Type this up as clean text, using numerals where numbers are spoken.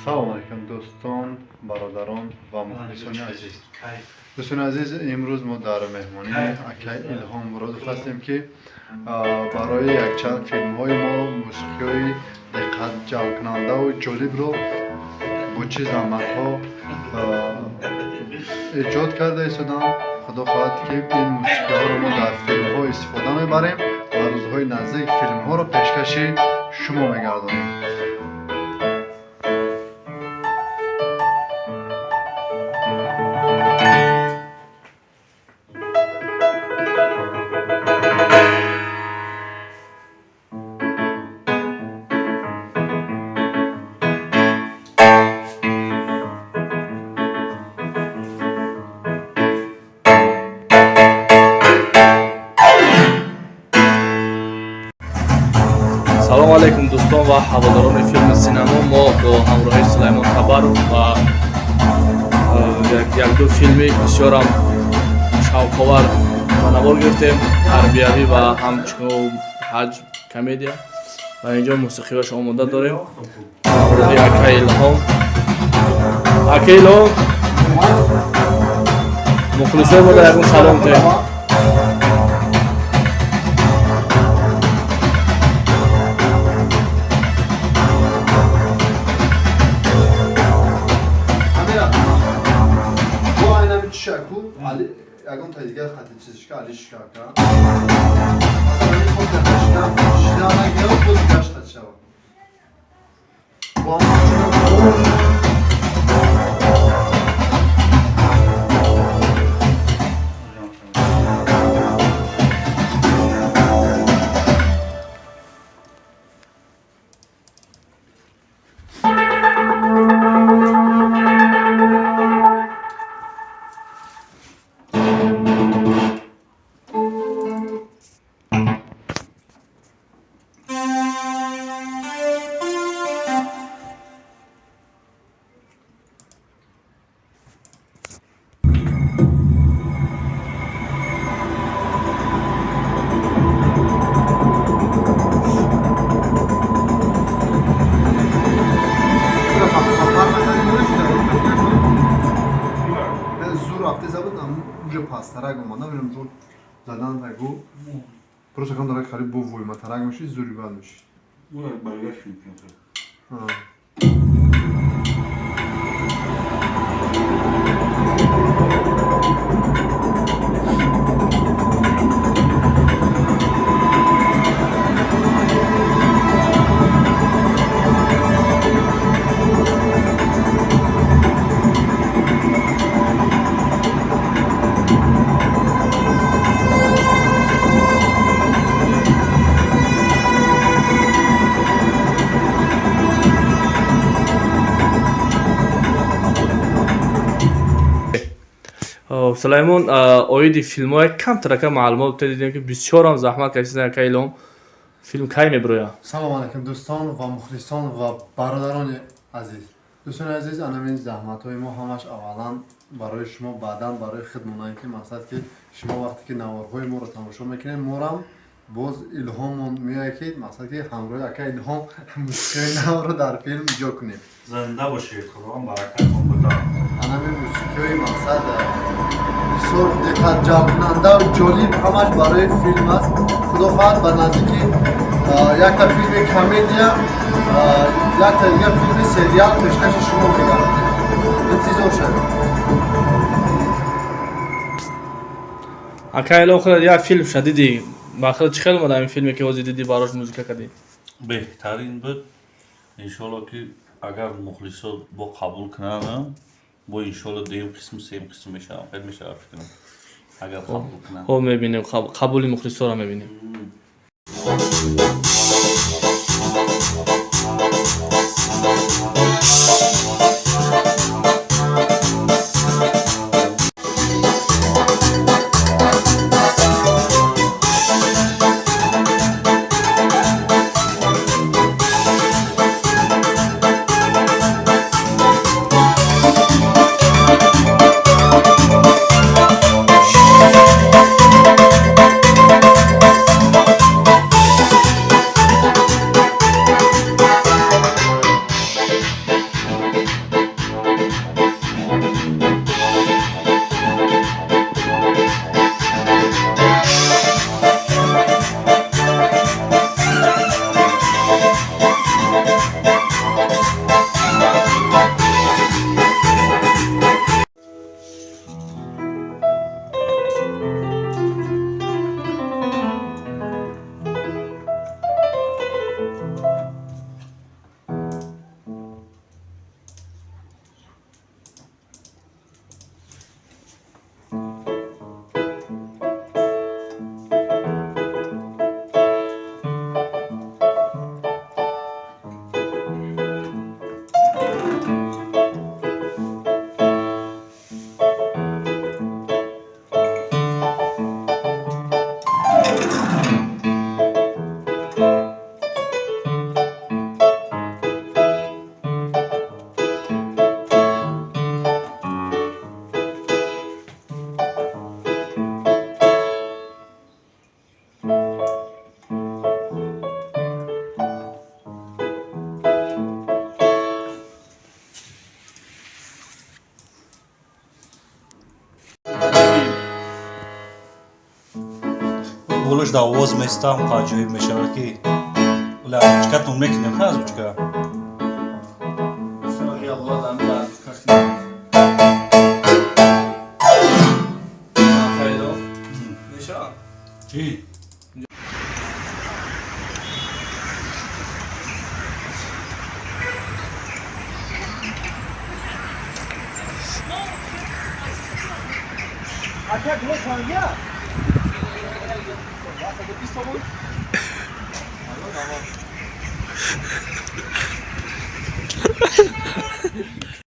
Салом алейкум, дӯстон, бародарон ва мухлисони азиз. Дӯстони азиз, имрӯз мо дар меҳмонии акай Илҳом Муродов ҳастем, ки барои якчанд филмҳои мо мусиқиҳои диққатҷалбкунандаву ҷолибро бо чӣ заҳматҳо эҷод карда истоданд. Худо хоҳад, ки ин мусиқиҳоро мо дар филмҳо истифода мебарем ва рӯзҳои наздик филмҳоро пешкаши шумо мегардонем. Салому алайкум, дӯстон ва ҳаводорони филми синамо. Мо бо ҳамроҳии Сулаймон Табаров ва якду филми бисёрам шавқовар ба навор гирифтем, тарбиявӣ ва ҳамчун ҳаҷ комедия, ва инҷо мусиқиҳош омода дорем. Ҳамроҳи ака Илҳом. Ака Илҳом, мухлисои мо дар ягон салом теҳ. Амира, бо айнами чишаку али ягон та дигар хати чизишка али шикака. Масалан, ин ход шида шида нагирад, бо дигар хати шава. Бо ҳамон. Зур рафте забуд, уже пастарак омада, зур задан тагу. Просто кам дарак хари бо войматарак меши, зури бад меши. Баргашт мекунем. Сулаймон, оиди филмҳое камтарака маълумот дидем, ки бисёрам заҳмат кашидан. Ака Илҳом, филм кай мебирояд? Салом алейкум, дӯстон ва мухлисон ва бародарони азиз. Дӯстони азиз, анамин заҳматҳои мо ҳамаш аввалан барои шумо, баъдан барои худмонае, ки мақсад ки шумо вақте ки наворҳои моро тамошо мекунед, морам боз илҳомон меояд, ки мақсад ки ҳамроҳи ака Илҳом мусиқиҳои навро дар филм иҷо кунем. Зинда бошед, Худованд баракатон бидад. Анамин мусиқиҳои мақсад бисёр диққатҷалбкунандаву ҷолиб ҳамаш барои филм аст. Худо хоҳад, ба наздикӣ якта филми комедия, якта дигар филми сериал пешкаши шумо мегардонем. Интизор шавед. Ака Илҳом, худат як филм ша дидӣ, ба худат чӣ хел омада ин филме, ки ҳозир дидӣ, барош музика кардӣ? Беҳтарин буд. Иншоалло, ки агар мухлисо бо қабул кунанд, бо иншоалло дуюм қисм, сеюм қисм мешавам. Хел мешавад, фикрам. Агар қабул кунанд. Хоб, мебинем, қабули мухлисоро мебинем. Болош да овоз местам, аҷоиб мешавад ки ла чикатон мекунем, ха, озвучка. Чӣ?